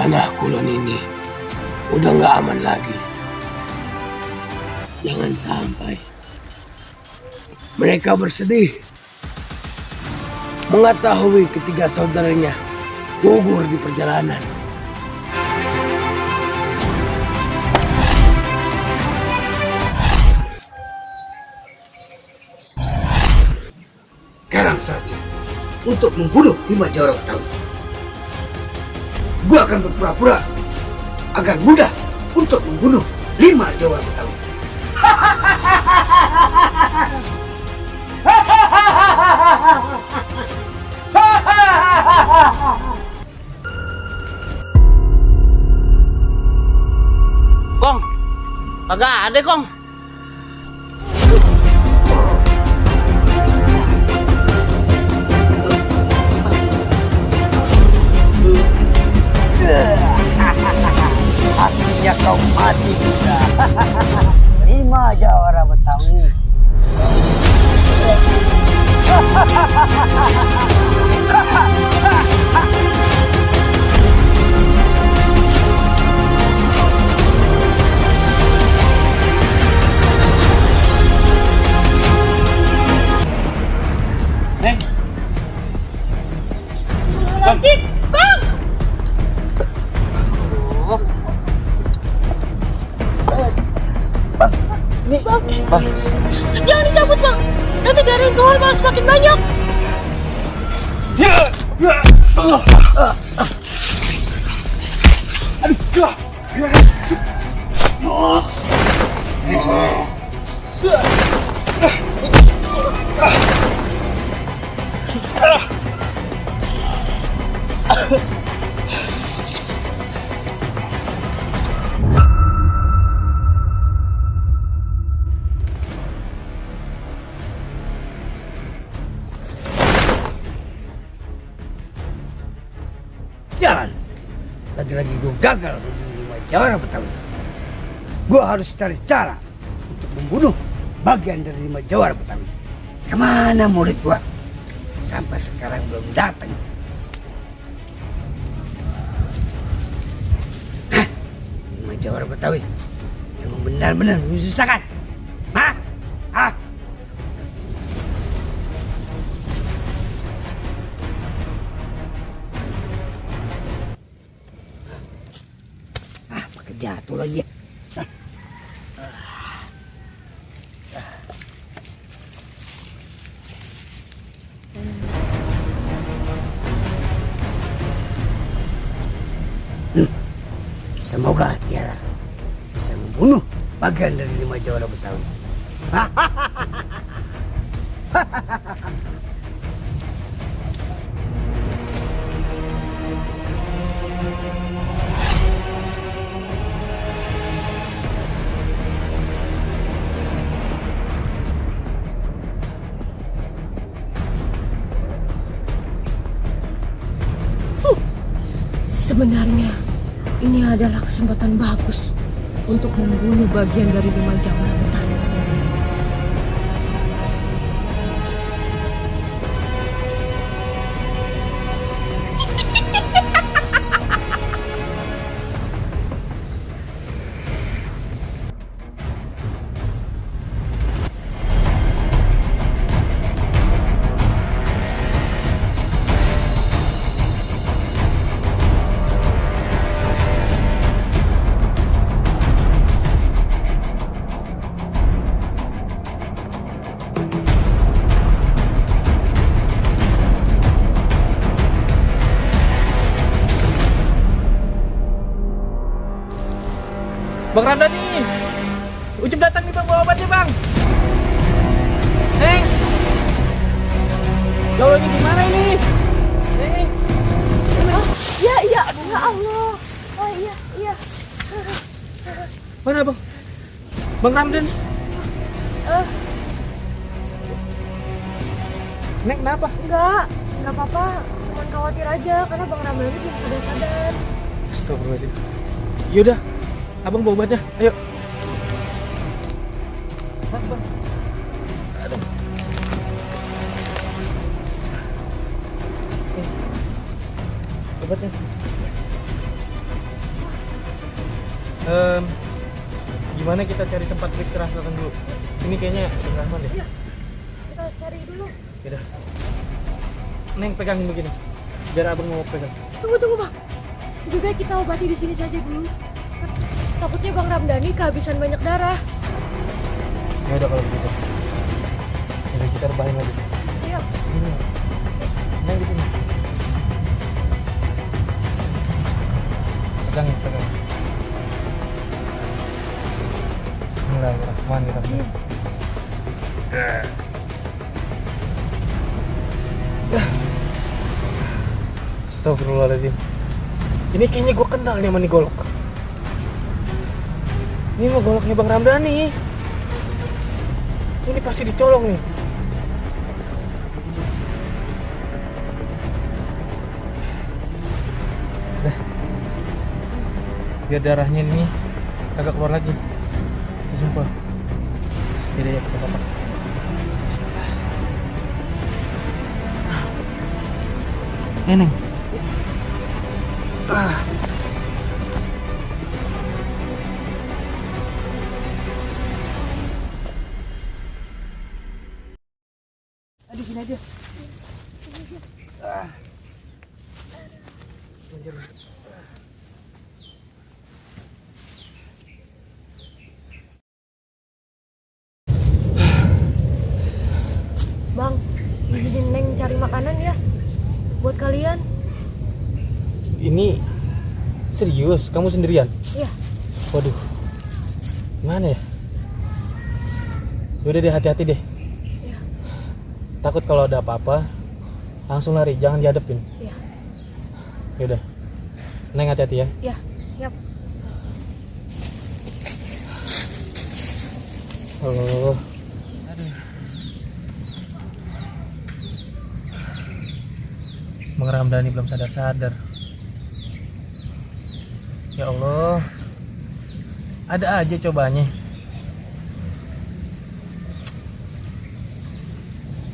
Tanah Kulon ini udah nggak aman lagi. Jangan sampai mereka bersedih mengetahui ketiga saudaranya gugur di perjalanan. Sekarang saja untuk membunuh 5 Jawara Betawi. Gua akan berpura-pura agar mudah untuk membunuh 5 Jawara Betawi. Kong, kagak ada Kong. Akhirnya kau mati juga. 5 Jawara Betawi. Neng, Nasib, Bang! Bang, jangan dicabut, Bang. Nanti dari yang keluar malah semakin banyak. Jalan. Lagi-lagi gue gagal membunuh 5 Jawara Betawi. Gue harus cari cara untuk membunuh bagian dari 5 Jawara Betawi. Kemana murid gue? Sampai sekarang belum datang. Hah? 5 Jawara Betawi yang benar-benar menyusahkan. Hah? Hah? Pakai jatuh lagi. Semoga Tiara bisa membunuh bagian dari 5 Jawara Betawi. Sebenarnya ini adalah kesempatan bagus untuk membunuh bagian dari 5 Jawara Betawi. Bang Ramdhani, Ucup datang nih Bang, bawa obatnya Bang. Neng, jauh ini gimana ini? Neng, Oh, ya Allah. Oh iya. mana Bang? Bang Ramdhan. Neng, kenapa? Enggak apa-apa. Cuman khawatir aja karena Bang Ramdhani belum sadar-sadar. Astagfirullahaladzim. Yaudah, Abang bawa obatnya, ayo. Bang. Aduh. Obatnya. Gimana kita cari tempat beristirahat dulu? Ini kayaknya udah aman deh. Iya. Kita cari dulu. Yaudah. Neng pegangin begini. Biar abang mau pegang. Tunggu Bang. Lebih baik kita obati di sini saja dulu. Takutnya Bang Ramdhani kehabisan banyak darah. Ya udah kalau begitu. Jadi kita rebahin lagi. Iya. Ini. Neng di sini. Pegangin. Bismillahirrahmanirrahim. Astagfirullahaladzim. Ini kayaknya gue kenal nih sama nih golok. Ini mah goloknya Bang Ramdhani. Ini pasti dicolong nih. Dah. Biar darahnya ini agak keluar lagi. Sumpah. Jadi ya kita pakai. Neng. Aduh, sini aja. Bang, izinin Neng cari makanan ya. Buat kalian. Ini serius? Kamu sendirian? Iya. Waduh. Gimana ya? Udah deh, hati-hati deh. Iya. Takut kalau ada apa-apa langsung lari, jangan dihadapin. Iya. Yaudah. Neng hati-hati ya. Iya, siap. Oh. Bang Ramdhani belum sadar-sadar. Ya Allah. Ada aja cobanya.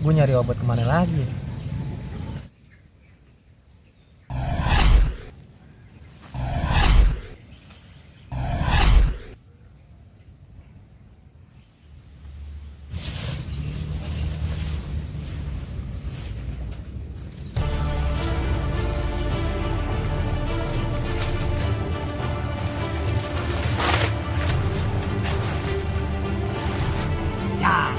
Gue nyari obat kemana lagi? Ya,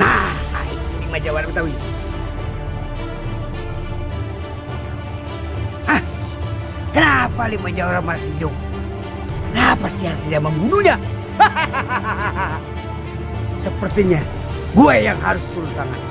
nah, itu 5 Jawara Betawi. Hah? Kenapa 5 Jawara masih hidup? Kenapa dia tidak membunuhnya? Sepertinya gue yang harus turun tangan.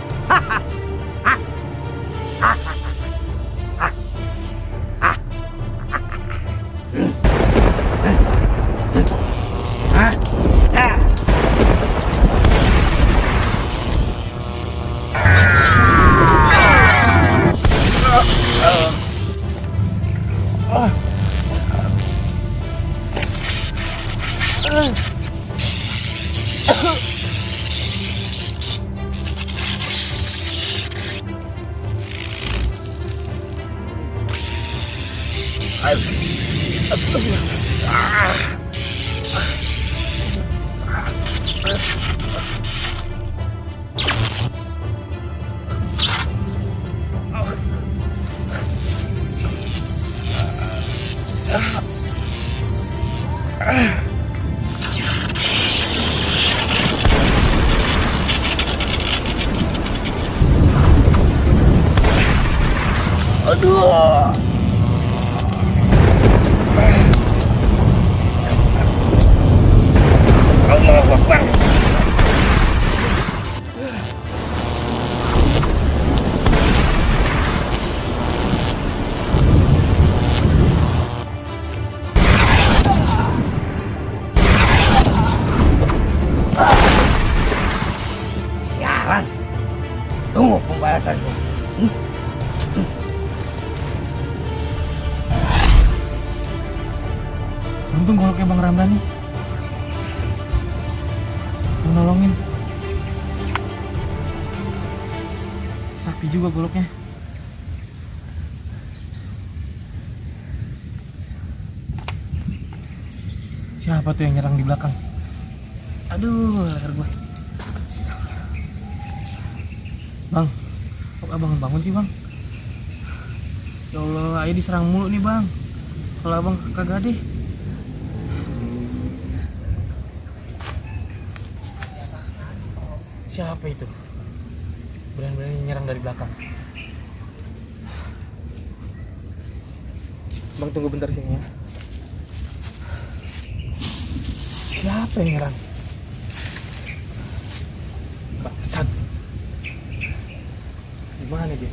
Aduh. Allahu Akbar. Sialan. Tunggu pembalasanku. Untung goloknya Bang Ramdhani yang nolongin. Sepi juga goloknya. Siapa tuh yang nyerang di belakang? Aduh, leher gue. Bang, kok abang bangun sih bang? Ya Allah, ayo diserang mulu nih bang. Kalau abang kagak deh. Siapa itu? Berani-berani nyerang dari belakang. Bang tunggu bentar sini ya. Siapa yang nyerang? Bangsat. Gimana dia?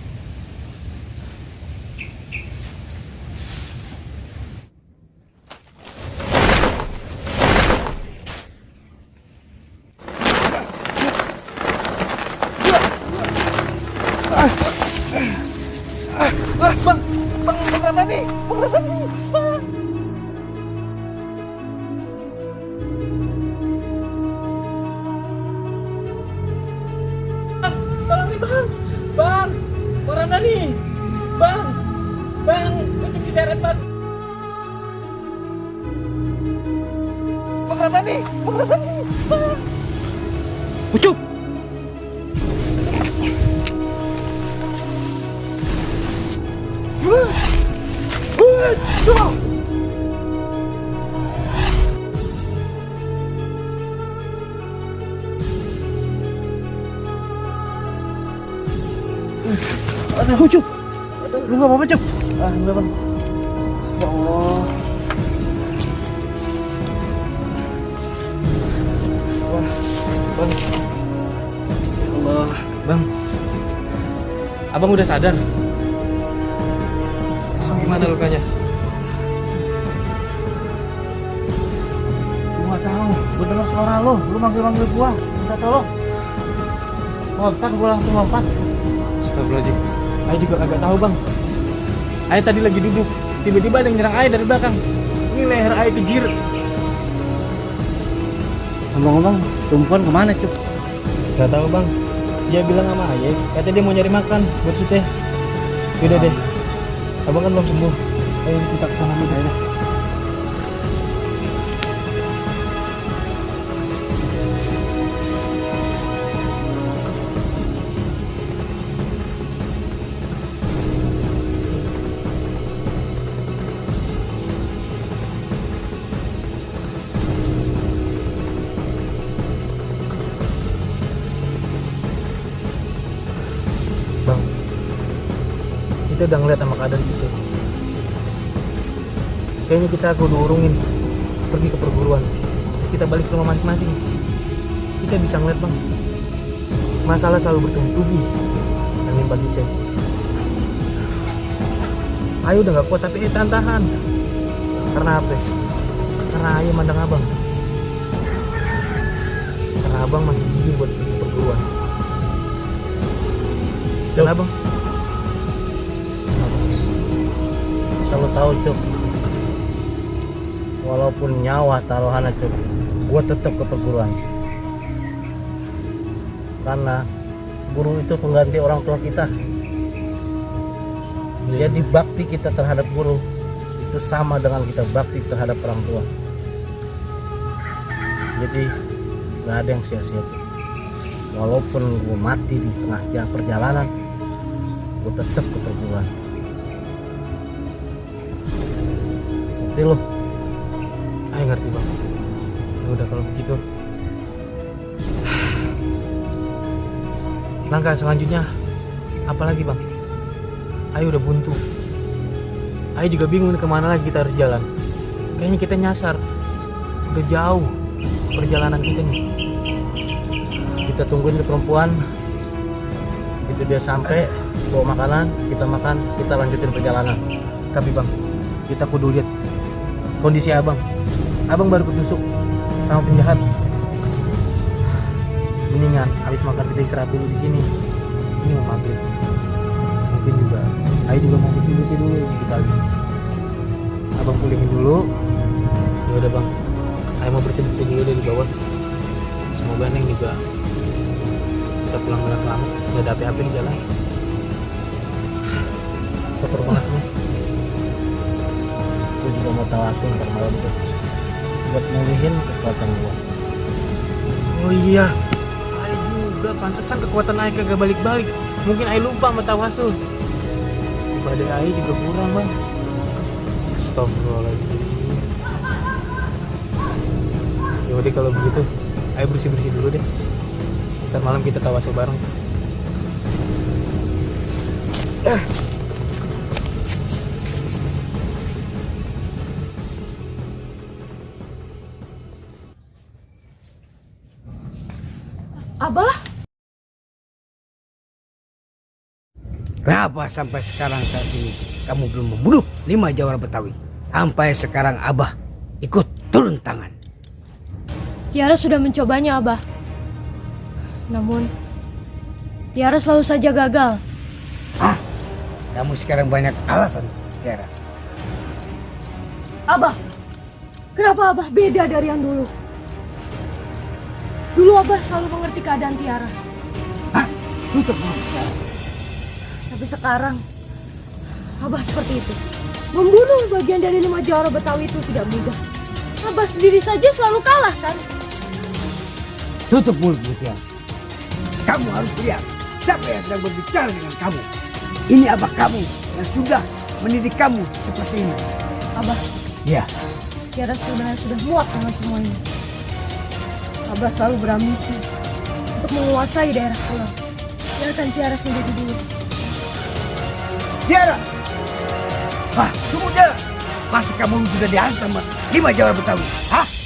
Tolong nih bang, bang, orang nih, bang, bang, untuk diseret bang. Bang Ramdhani, bang. Ucup. Aduh, Cup. Lu gak apa-apa, Cup? Enggak bang. Ya Allah. Wah, bang. Ya Allah, bang. Abang udah sadar? Gimana lukanya? Gua gak tahu. Gua dengar suara lu manggil-manggil gua. Minta tolong. Ngontak gua langsung lompat. Astagfirullahaladzim. Ayah juga kagak tahu bang. Ayah tadi lagi duduk, tiba-tiba ada yang nyerang ayah dari belakang. Ini leher ayah kejir. Ngomong-ngomong, tumpuan kemana, Cup? Gak tahu bang. Dia bilang sama ayah, katanya dia mau nyari makan buat kita. Yaudah deh. Abang kan belum sembuh. Ayo kita kesana dulu. Ayo deh. Bang, kita udah ngeliat sama keadaan gitu. Kayaknya kita kudu urungin pergi ke perguruan. Terus kita balik ke rumah masing-masing. Kita bisa ngeliat bang, masalah selalu bertubi-tubi yang nimpa kita. Ayo udah gak kuat tapi tahan-tahan. Karena apa? Karena ayah mandang abang. Karena abang masih gigih buat pergi ke perguruan. Dan abang Selalu tahu, Cup. Walaupun nyawa taruhannya, Cup, gua tetap ke perguruan. Karena guru itu pengganti orang tua kita. Jadi bakti kita terhadap guru itu sama dengan kita bakti terhadap orang tua. Jadi nggak ada yang sia-sia, Cup. Walaupun gua mati di tengah perjalanan, gua tetap ke perguruan. Ngerti lo? Ayo ngerti bang. Ya udah kalau begitu. Langkah selanjutnya apa lagi bang? Ayo udah buntu. Ayo juga bingung nih kemana lagi kita harus jalan. Kayaknya kita nyasar. Udah jauh perjalanan kita nih. Kita tungguin ke perempuan. Begitu dia sampai bawa makanan, kita makan, kita lanjutin perjalanan. Tapi bang, kita kudu lihat kondisi abang. Abang baru ketusuk sama penjahat. Mendingan habis makan kita istirahat dulu di sini. Ini mau maghrib. Mungkin juga Ayo juga mau bersih-bersih dulu kita lagi. Abang pulihin dulu. Ya udah bang, Ayo mau bersih-bersih dulu dari bawah. Semoga Neng juga bisa pulang dengan selamat. Gak ada api-api di jalan. kotor banget nih. Gue juga mau tawasin ntar malam tuh buat mulihin kekuatan gue. Oh iya, Ai juga pantesan kekuatan Ai kagak balik-balik. Mungkin Ai lupa sama tawasul. Ibadah Ai juga kurang bang. Astagfirullahaladzim. Yaudah kalau begitu, Ai bersih-bersih dulu deh. Ntar malam kita tawasul bareng. Abah, Kenapa sampai sekarang saat ini kamu belum membunuh 5 jawara Betawi? Sampai sekarang Abah ikut turun tangan. Tiara sudah mencobanya, Abah. Namun, Tiara selalu saja gagal. Hah? Kamu sekarang banyak alasan, Tiara. Abah, kenapa Abah beda dari yang dulu? Dulu Abah selalu mengerti keadaan Tiara. Hah? Tutup mulut, Tiara. Tapi sekarang, Abah seperti itu. Membunuh bagian dari 5 jawara Betawi itu tidak mudah. Abah sendiri saja selalu kalah, kan? Tutup mulutmu, Tiara. Kamu harus lihat siapa yang sedang berbicara dengan kamu. Ini abah kamu yang sudah mendidik kamu seperti ini. Abah, Ya, Tiara sudah muak dengan semua ini. Abah selalu berambisi untuk menguasai daerah pulau. Biarkan Tiara sendiri dulu. Tiara. Wah, tunggu Tiara. Pasti kamu sudah dihasut sama 5 jawara Betawi. Hah?